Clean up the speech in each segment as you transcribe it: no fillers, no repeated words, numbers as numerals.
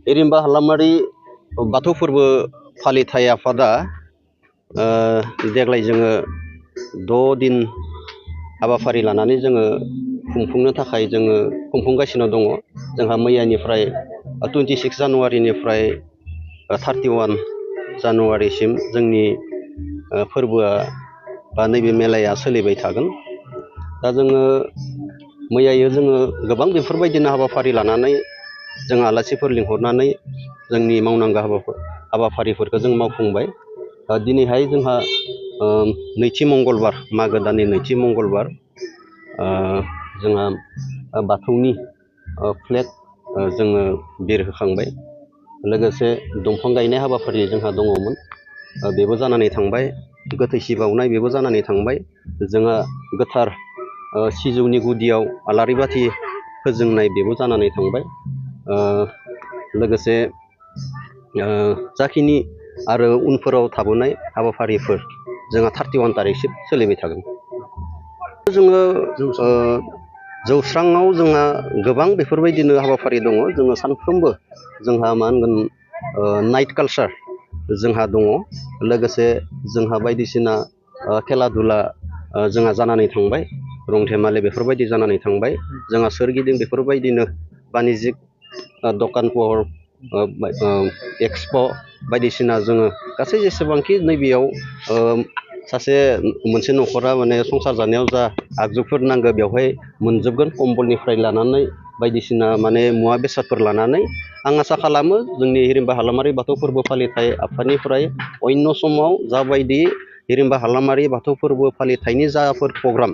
हिरिम्बा हालामारि बाथौ फोरबो फालिथाय आफादा देग्लाय जोङो 6 दिन हाबाफारि लानानै जोङो खुंफुंनो थाखाय जोङो खुंफुंगासिनो दङ। जोंहा मैयानिफ्राय 26 जानुवारिनिफ्राय 31 जानुवारिसिम जोंनि फोरबोआ बा नैबे मेलाया सोलिबाय थागोन। दा जोङो मैयायो जोङो गोबां बेफोरबायदिनो हाबाफारि लानानै जों आलासिफोर लिंहरनानै जोंनि मावनांगौ हाबाफारिफोरखौ जों मावफुंबाय। दिनैहाय जोंहा नैथि मंगलबार, मागो दाननि नैथि मंगलबार, जोंहा बाथौनि फ्लेग जोङो बिरहोखांबाय। लोगोसे दंफां गायनाय हाबाफारि जोंहा दङमोन, बेबो जानानै थांबाय। गोथैसि बावनाय बेबो जानानै थांबाय। जोंहा गोथार सिजौनि गुदियाव आलारि बाथि फोजोंनाय बेबो जानानै थांबाय। लोगोसे जाखिनि आरो उनफोराव थाबोनाय हाबाफारिफोर जोंहा 31 तारिखसिम सोलिबाय थागोन। जोङो जौस्राङाव जोंहा गोबां बेफोरबायदिनो हाबाफारि दङ। जोङो सानफ्रोमबो जोंहा मा होनगोन नाइट कालचार जोंहा दङ। लोगोसे जोंहा बायदिसिना खेला दुला जोंहा जानानै थांबाय, रं धेमालि बेफोरबायदि जानानै थांबाय। जोंहा सोरगिदिं बेफोरबायदिनो बानिज्यिक दखान सहर एक्सप' बायदिसिना जोङो गासै जेसेबांखि नैबेयाव सासे मोनसे न'खरा माने संसार जानायाव जा आगजुफोर नांगौ बेवहाय मोनजोबगोन, कम्बलनिफ्राय लानानै बायदिसिना माने मुवा बेसादफोर लानानै। आं आसा खालामो जोंनि हिरिम्बा हालामारि बाथौ फोरबो फालिथाय आफादनिफ्राय अन्य समाव जाबायदि हिरिम्बा हालामारि बाथौ फोरबो फालिथायनि जाफोर प्रग्राम,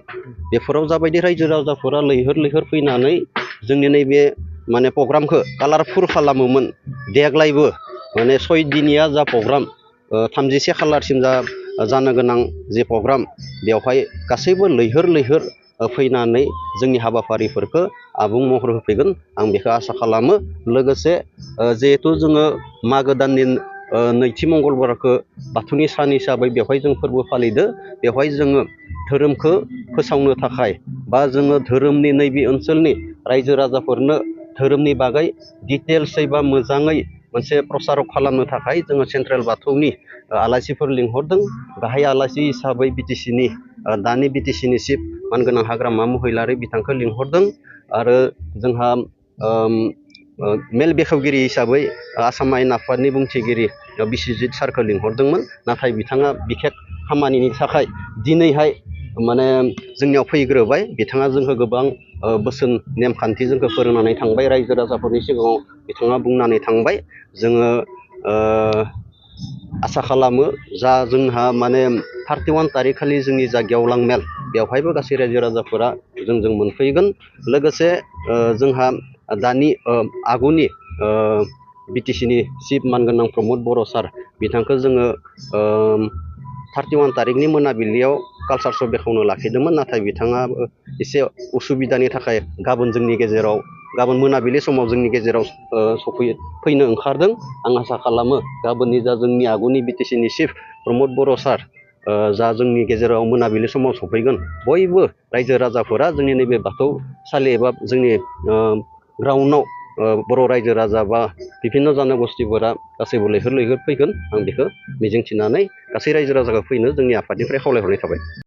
बेफोराव जाबायदि रायजो राजाफोरा लैहोर लैहोर फैनानै जोंनि नैबे माने प्रग्रामखौ कालारफुल खालामोमोन, देग्लायबो माने 6 दिनिया जा प्रग्राम, 31 खालारसिम जानो गोनां जे प्रग्राम, बेवहाय गासैबो लैहोर लैहोर फैनानै जोंनि हाबाफारिफोरखौ आबुं महर होफैगोन, आं बेखौ आसा खालामो। लोगोसे जिहेथु जोङो मागो दाननि नैथि मंगलबारखौ बाथौनि सान हिसाबै बेवहाय जों फोरबो फालिदों। बेवहाय जोङो धोरोमखौ फोसावनो थाखाय बा जोङो धोरोमनि नैबे ओनसोलनि रायजो राजाफोरनो धोरोमनि बागै डिटेल्सै बा मोजाङै मोनसे प्रसार खालामनो थाखाय जोङो सेन्ट्रेल बाथौनि आलासिफोर लिंहरदों। गाहाय आलासि हिसाबै बिटिसिनि दानि बिटिसिनि चिफ मानगोनां हाग्रामा महिलारि बिथांखौ लिंहरदों। आरो जोंहा मेल बेखेवगिरि हिसाबै आसाम आयेन आफादनि बुंथिगिरि बिस्वजित सारखौ लिंहरदोंमोन, नाथाय बिथाङा बिखेक खामानिनि थाखाय दिनैहाय माने जोंनियाव फैग्रोबाय। बिथाङा जोंखौ गोबां बोसोन नेमखान्थि जोंखौ फोरोंनानै थांबाय, रायजो राजाफोरनि सिगाङाव बिथाङा बुंनानै थांबाय। जोङो आसा खालामो जा जोंहा माने 31 तारिख खालि जोंनि जा गेवलां मेल, बेवहायबो गासै रायजो राजाफोरा जोंजों मोनफैगोन। लोगोसे जोंहा दानि आगुनि बिटिसिनि चिफ मानगोनां प्रमद बर' सार बिथांखौ जोङो 31 तारिखनि मोनाबिलियाव कालचार श' बेखेवनो लाखिदोंमोन, नाथाय बिथाङा एसे उसुबिदानि थाखाय गाबोन मोनाबिलि समाव जोंनि गेजेराव फैनो ओंखारदों। आं आसा खालामो गाबोननि जा जोंनि आगुनि बिटिसिनि चिफ प्रमद बर' सार जा जोंनि गेजेराव मोनाबिलि समाव सफैगोन, बयबो रायजो राजाफोरा जोंनि नैबे बाथौसालि एबा जोंनि ग्राउन्डआव बर' रायजो राजा बा बिभिन्न जनगोष्ठिफोरा गासैबो लैहोर लैहोर फैगोन। आं बेखौ मिजिंथिनानै गासै रायजो राजाखौ फैनो जोंनि आफादनिफ्राय खावलायहरनाय थाबाय।